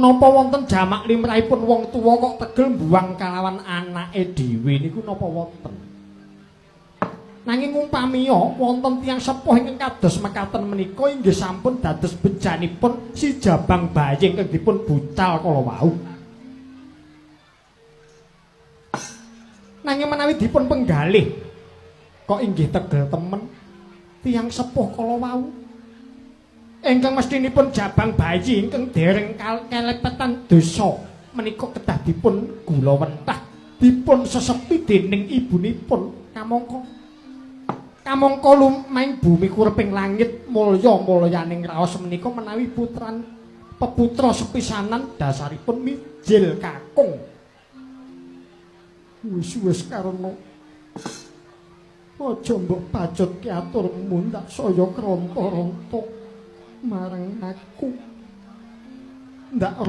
Napa wonten jamak limrahipun wong tuwa kok tegel mbuang kalawan anake dhewe niku napa wonten? Nanging umpamiya wonten tiyang sepuh ingkang kados mekaten menika inggih sampun dados bejanipun si jabang bayi ingkang dipun bucal kala wau. Nanging menawi dipun penggalih kok inggih tegel temen tiyang sepuh kala wau. Ingkang mestinipun jabang bayi ingkang dereng kelepetan dosa menika kedah dipun gula wentah, dipun sesepi dening ibunipun kamangka. Kamangka lumaing bumi kureping langit mulya mulyaning raos menika menawi putran peputra sepisanan dasaripun mijil kakung. Wis-wis karena aja mbok pacutke aturmu ndak saya kronta-ronta marang aku. Ndak